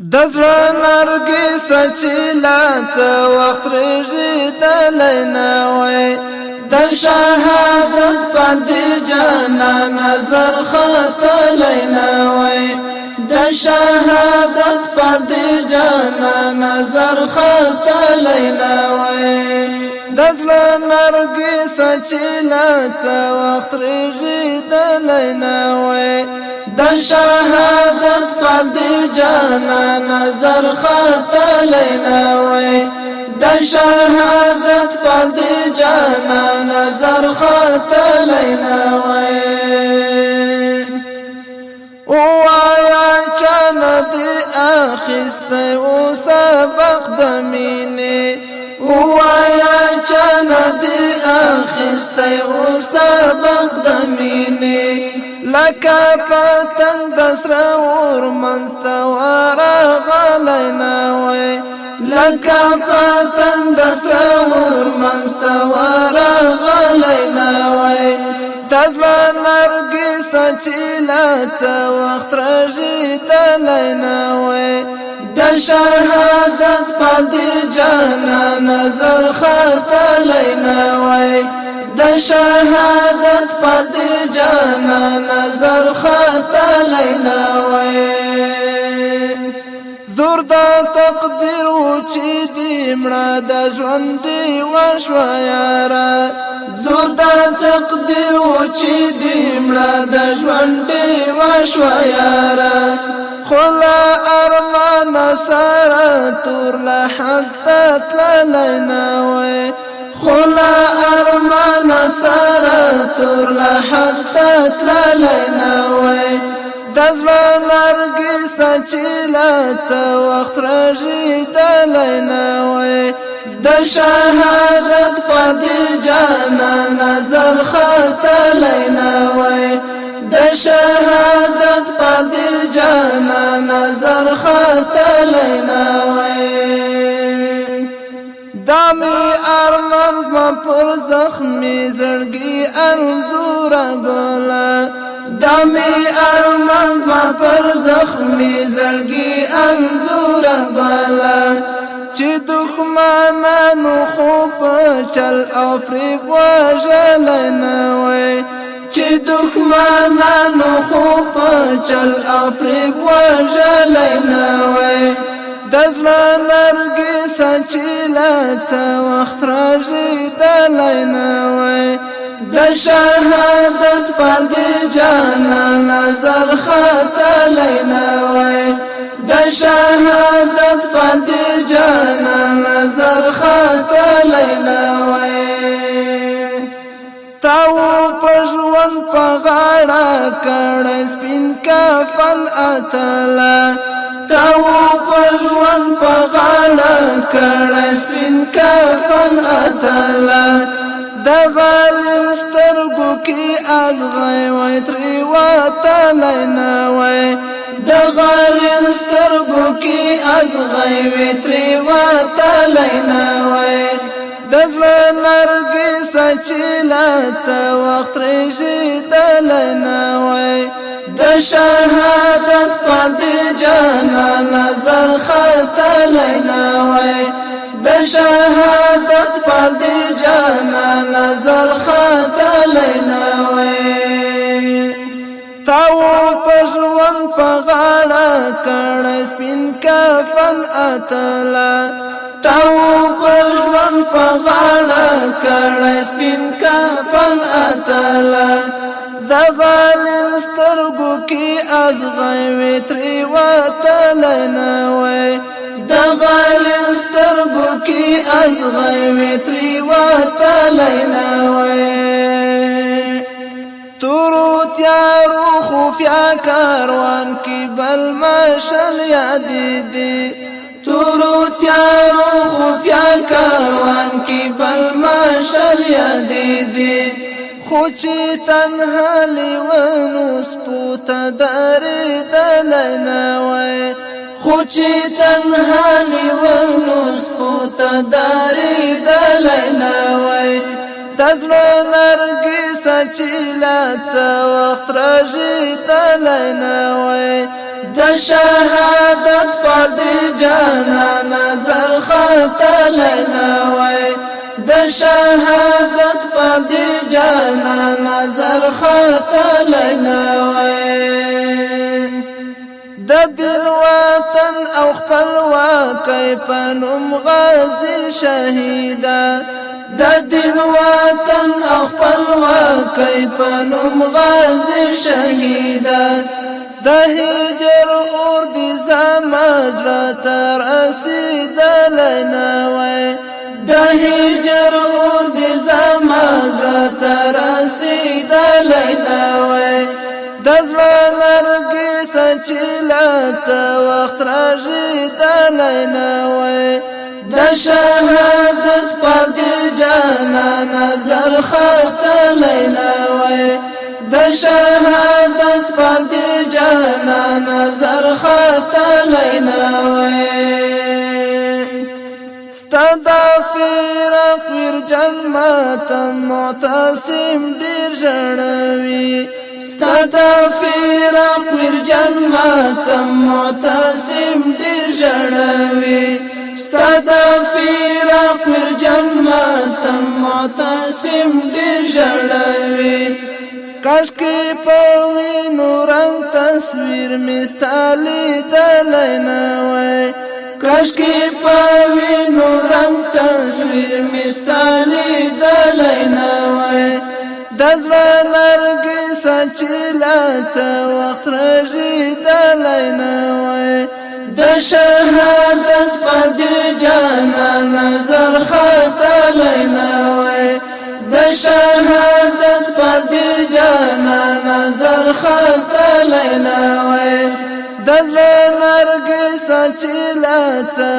د زړه نرګس چې لا څه وخت رژېدلی نه وای، د شهادت پال دی جانا نظر ختلی نه وای، د شهادت پال دی جانا نظر ختلی نه وای. د زړه نرګس چې لا څه وخت رژېدلی نه وای، د شهادت پال دی جانا نظر ختلی نه وای، د شهادت پال دی جانا نظر ختلی نه وای. وایا چا دی اخیستی او سبق د مینې، وایا چا دی اخیستی او سبق د مینې، لکه پتنګ د سره اور منځته ورغلی نه وای، لکه پتنګ د سره اور منځته ورغلی نه وای. د زړه نرګس چې لا څه وخت رژېدلی نه وای، د شهادت پال دی جانا نظر ختلی نه وای، د شهادت پال دی جانا نظر ختلی نه وای. زور د تقدیر و چې دی مړه د ژوند دی وشوه یاره، زور د تقدیر و چې دی مړه د ژوند دی وشوه یاره، خو له ارمان سره تور له حده تللی نه وای، خو له ارمان سره تور له حده تللی نه وای. د زړه نرګس چې لا څه وخت رژېدلی نه وای، د شهادت پال دی جانا نظر ختلی نه وای، د شهادت پال دی جانا نظر ختلی نه وای. دا مې ارمان زما پر زخمي زړګي انځور ګوله، دا مې ارمان زما پر زخمي زړګي انځور ګوله، چې دښمنانو خو په چل او فریب وژلی نه وای، چې دښمنانو خو په چل او فریب وژلی نه وای. د زړه نرګس چې لا څه وخت رژېدلی نه وای، د شهادت پال دی جانا نظر ختلی نه وای، د شهادت پال دی جانا نظر ختلی نه وای. تاو په ژوند په غاړه کړی سپین کفن اتله، تاو په ژوند په غاړه کړی سپین کفن اتله، د غالم سترګو کې ازغی وای ترې وتلی نه وای، د غالم سترګو کې ازغی وای ترې وتلی نه وای. د زړه نرګس چې لا څه وخت رژېدلی نه وای، د شهادت پال دی جانا نظر ختلی نه وای، د شهادت پال دی جانا نظر ختلی نه وای. تاو په ژوند په غاړه کړی سپین کفن اتله، تاو په ژوند په غاړه کړی سپین کفن اتله، د غالم سترګو کې ازغی وي ترې وتلی نه وای، د غالم سترګو کې ازغی وي ترې وتلی نه وای. تورو تیارو خفیا کاروان کې بل مشل یادې دي، تورو تیارو خفیا کاروان کې بل مشل یادې دي، خو چې تنها لیونو سپو ته درېدلی نه وای، خو چې تنها لیونو سپو ته درېدلی نه وای. د زړه نرګس چې لا څه وخت رژېدلی نه وای، د شهادت پال شهادت په دې جانا نظر ختلی نه وای. د دین وطن او خپل واکۍ په نوم غازي شهیده، د دین وطن او خپل واکۍ په نوم غازي شهیده. د هجر اور دي زما زړه ته رسېدلی نه وای، د هجر اور دي زما زړه ته رسېدلی نه وای. د زړه نرګس چې لا څه وخت راژېدلی نه وای، د شهادت په دې جانا نظر ختلی نه وای، د شهادت په دې جانا نظر ختلی نه وای. ستا د فراق ویرجن ماته معتصم ډېر ژړوي، ستا د فراق ویرجن ماته معتصم ډېر ژړوي، ستا د فراق ویرجن ماته معتصم ډېر ژړوي. کاشکې په وینو رنګ تصویر مې ستا لیدلی نه وای، کاشکې په وینو رنګ تصویر مې ستا لیدلی نه وای. د زړه نرګس چې لا څه وخت رژېدلی نه وای، د شهادت په دې جانا نظر ختلی نه وای، د شهادت په دې جانا نظر ختلی نه وای. د زړه نرګس چې لا څه